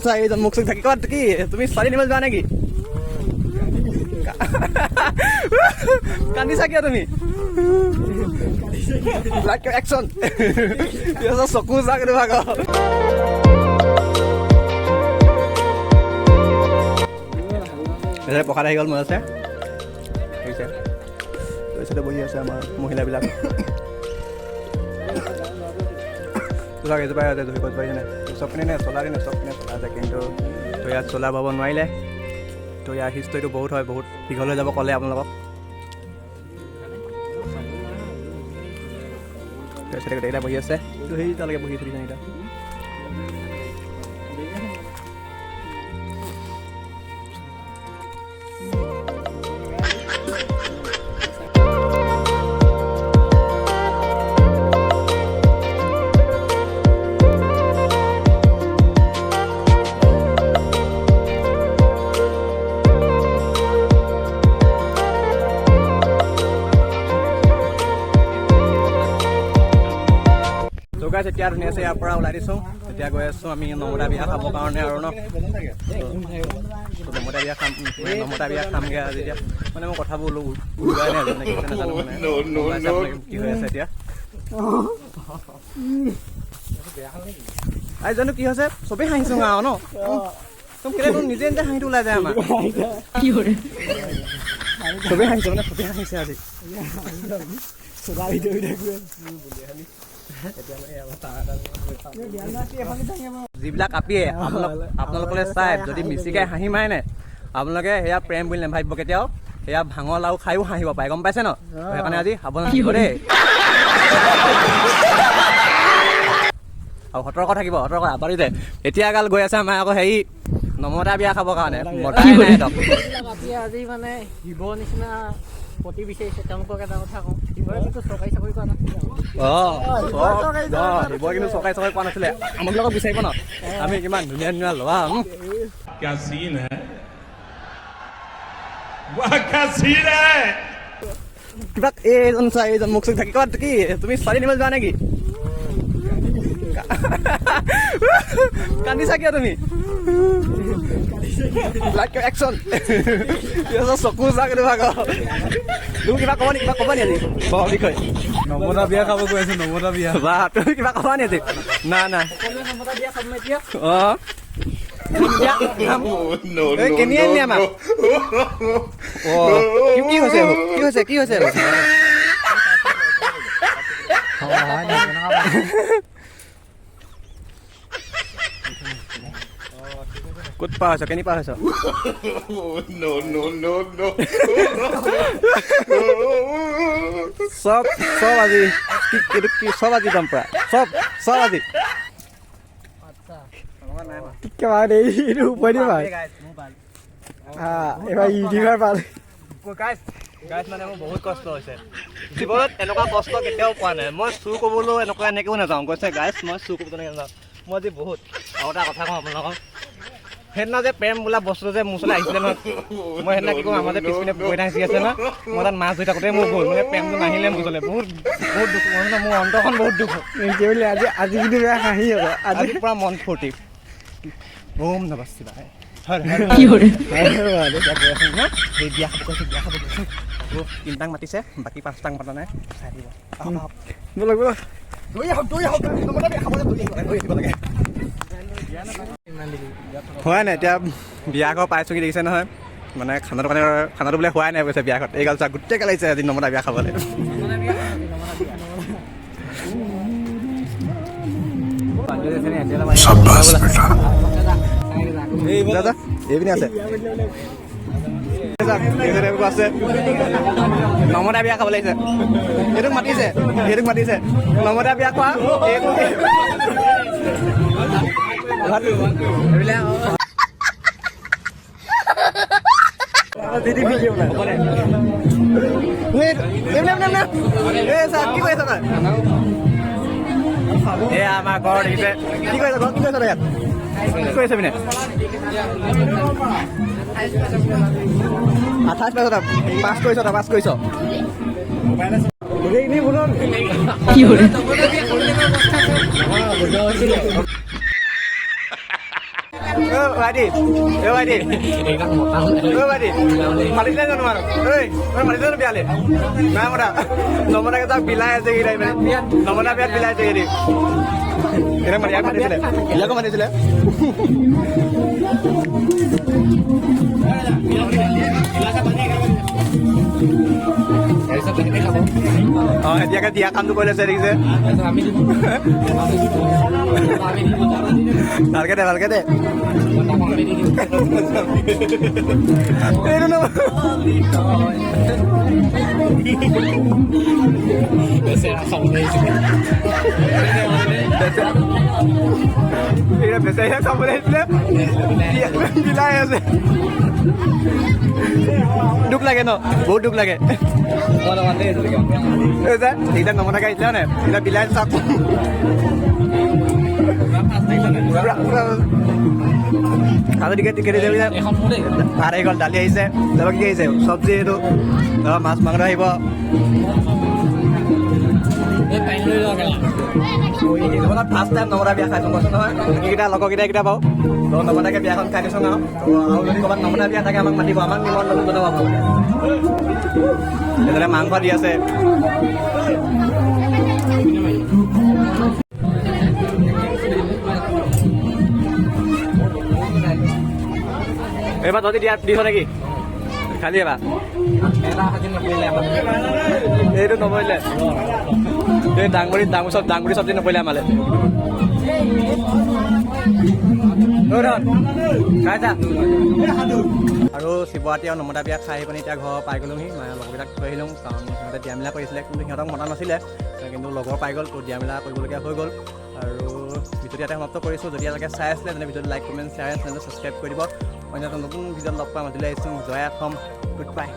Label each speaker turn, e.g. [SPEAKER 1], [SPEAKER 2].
[SPEAKER 1] চাই, এইজন মুখ চুখ থাকি ক'ত কি তুমি ছোৱালী নিব যোৱা নেকি? কান্দিছা কিয় তুমি? একচন, চকু যাক ভাগ। প্ৰসাদ আহি গ'ল, মোৰ আছে দেখিছে। তাৰপিছতে বহি আছে আমাৰ মহিলাবিলাক। চাওক, এজোপা আছে জহি গছ পাৰিছে নাই? চব পিনে নে চলা দিনে, চব পিনে চলা আছে, কিন্তু তো ইয়াত চলা পাব নোৱাৰিলে। তো ইয়াৰ হিষ্টৰীটো বহুত হয়, বহুত দীঘল হৈ যাব ক'লে আপোনালোকক। তাৰপিছতে গোটেইকেইটা বহি আছে। তো সেই তালৈকে বহি আছে এতিয়া। তো গাইছ, এতিয়া ধুনীয়াছে ইয়াৰ পৰা ওলাই দিছোঁ। এতিয়া গৈ আছোঁ আমি নমতা বিয়া খাবৰ কাৰণে আৰু ন। তো নমতা বিয়া খাম, নমতা বিয়া খামগৈ আজি। এতিয়া মানে মই কথাবোৰ ওলোৱাই নাই, মানে কি নাজানো, মানে কি হৈ আছে এতিয়া আজি জানো কি হৈছে। চবেই হাঁহিছোঁ আৰু ন, কেলে নিজে নিজে হাঁহিটো ওলাই যায় আমাৰ। চবেই হাঁহিছে, মানে চবেই হাঁহিছে আজি। যিবিলাক আপিয়ে আপোনালোকলৈ চাই যদি মিচিকাই হাঁহি মাৰে নে, আপোনালোকে সেয়া প্ৰেম বুলি নাভাবিব কেতিয়াও। সেয়া ভাঙৰ লাৰু খায়ো হাঁহিব পাৰে, গম পাইছে ন? সেইকাৰণে আজি সাৱধান থাকিব দেই আৰু সতৰ্ক থাকিব, সতৰ্ক আবাৰি যায়। এতিয়া এগাল গৈ আছে আমাৰ আকৌ হেৰি নমতা বিয়া খাবৰ কাৰণে। মতাই নাই।
[SPEAKER 2] আজি মানে শিৱ নিচিনা পতি বিচাৰিছে, তেওঁলোকক এটা কথা কওঁ, শিৱই কিন্তু চৰকাৰী চাকৰি কৰা নাছিলে।
[SPEAKER 1] শিৱই কিন্তু চৰকাৰী চাকৰি পোৱা নাছিলে। আমাৰবিলাকক বিচাৰিব ন, আমি কিমান ধুনীয়া ধুনীয়া ল'ৰা।
[SPEAKER 3] क्या सीन है, वाह क्या सीन है!
[SPEAKER 1] কিবা এইজন চাই, এইজন মুখ চুখ থাকি ক'ত কি তুমি ছোৱালী নিব যোৱা নেকি? কান্দিছা কিয় তুমি? একচন, চকু যাক ভাগ। তুমি কিবা ক'বা নি? কিবা ক'বা নি আজি বিষয়?
[SPEAKER 4] নমতা বিয়া খাব গৈ আছো, নমতা বিয়া।
[SPEAKER 1] বা, তুমি কিবা ক'বা নি আজি? না না, অঁ, কেনি আনিলি আমাক? অঁ, কি হৈছে? কি হৈছে? কি হৈছে? ক'ত পাৰ হৈছ? কেনি পাৰ হৈছ? চব চব আজি কি এইটো কি চব আজি দম পৰা চব চব আজি।
[SPEAKER 2] এইবাৰ ইউটিউবাৰ পাল।
[SPEAKER 1] গাইজ, মানে মোৰ বহুত কষ্ট হৈছে। জীৱনত এনেকুৱা কষ্ট কেতিয়াও পোৱা নাই। মই চুৰ কৰিবলৈও এনেকুৱা এনেকৈও নাযাওঁ গৈছে গাইজ, মই চুৰ কৰিবলৈ তেনেকৈ নাযাওঁ। মই আজি বহুত আৰু এটা কথা কওঁ আপোনালোকক। সেইদিনা যে প্ৰেম বোলা বস্তুটো যে মোৰ ওচৰলৈ আহিছিলে নহয়, মই সেইদিনা কি কওঁ, আমাৰ যে পিছপিনে পুখুৰী এটা সিঁচি আছে ন, মই তাত মাছ ধৰি থাকোঁতে মোৰ গ'ল, মানে প্ৰেমটো নাহিলে মোৰ ওচৰলৈ। বহুত বহুত দুখ, মই মোৰ অন্তৰখন বহুত দুখ।
[SPEAKER 2] বুলি আজি আজি কিন্তু বেয়া হাঁহি আকৌ।
[SPEAKER 1] আজি পূৰা মন ফূৰ্তি। ওম নমঃ শিৱায়। সেই বিয়া খাব গৈছোঁ, বিয়া খাব গৈছোঁ। তিনিটাক মাতিছে, বাকী পাঁচটাক মাতা নাই। চাই দিব।
[SPEAKER 2] ব'লক ব'লক,
[SPEAKER 1] দৌৰি আহক, দৌৰি আহক, বিয়া খাবলৈ দৌৰি আহিব লাগে। হোৱাই নাই, এতিয়া বিয়া ঘৰ পাইছোঁগৈ, দেখিছে নহয়। মানে খানাটো, মানে খানাটো বোলে হোৱাই নাই কৈছে বিয়া ঘৰত। এই গাল চা, গোটেই গাল আহিছে আজি নমতা বিয়া খাবলৈ। দাদা এইপিনে আছে, আছে নমতা বিয়া খাব লাগিছে। এইটোক মাতিছে, এইটোক মাতিছে নমতা বিয়া খোৱা। কি কৰি আছ তই? এয়া আমাৰ ঘৰ দেখিছে। কি কৰিছ ঘৰত? কি কৰিছ ইয়াত? কি কৰিছ পিনে? 28 পাইছ তই, পাছ কৰিছ তই, পাছ কৰিছ।
[SPEAKER 2] কি?
[SPEAKER 1] ভাইটি, অ ভাইটি, অ ভাইটি, মাতিছিলে জানো আৰু? ঐ, মাতিছিলে জানো বিয়ালে? নাই মতা। নমতাকে তাক বিলাই আছে কেইটা, মানে নমতা বিয়াত বিলাই আছে কেইটি। এতিয়া ইয়াক মাতিছিলে, ইয়াকো মাতিছিলে। অ, এতিয়াকে দিয়া কামটো কৰি লৈছে, দেখিছে। ভালকে দে, ভালকে দে। এইটো বেচেৰা খাবলৈ আহিছিলে, বিলাই আছে। দুখ লাগে ন, বহুত দুখ লাগে। এতিয়া নমতাকে আহিছিলে নে, এতিয়া বিলাই চাওক। ভাত আহি গ'ল, দালি আহিছে, তাৰপৰা কি আহিছে, চব্জি, এইটো তাৰপৰা মাছ মাংস আহিব। জীৱনত ফাৰ্ষ্ট টাইম নমতা বিয়া খাইছোঁ, কৈছোঁ নহয়। এইকেইটা লগৰকেইটা এইকেইটা বাৰু তো নমতাকে বিয়াখন খাই দিছোঁ আৰু। আৰু যদি ক'ৰবাত নমতা বিয়া থাকে, আমাক মাতিব, আমাক নিমন্ত্ৰণ জনাব আপোনালোকে। এইফালে মাংস দি আছে। এইবাৰ তহঁতি দিয়া দিছ নেকি? খালি এবাৰ এইটো নপৰিলে, এই দাংবডি দাং চব দাংবডি চব্জি নপৰিলে আমালে। খাই যা। আৰু শিৱৰাত্ৰি আৰু নমতা বিয়া খাই আহি পিনি এতিয়া ঘৰ পাই গ'লোহি। মানে লগৰকেইটাক থৈ আহিলোঁ, কাৰণ সিহঁতে দিয়া মেলা কৰিছিলে, কিন্তু সিহঁতক মতা নাছিলে, কিন্তু লগৰ পাই গ'ল, তো দিয়া মেলা কৰিবলগীয়া হৈ গ'ল। আৰু ভিডিঅ'টো ইয়াতে সমাপ্ত কৰিছোঁ। যদি ইয়ালৈকে চাই আছিলে, তেনে ভিডিঅ'টো লাইক, কমেণ্ট, শ্বেয়াৰ, চেনেলটো ছাবস্ক্ৰাইব কৰি দিব। অন্য এটা নতুন ভিডিঅ'ত লগ পাম, আজিলৈ আহিছোঁ। জয় অসম, গুড বাই।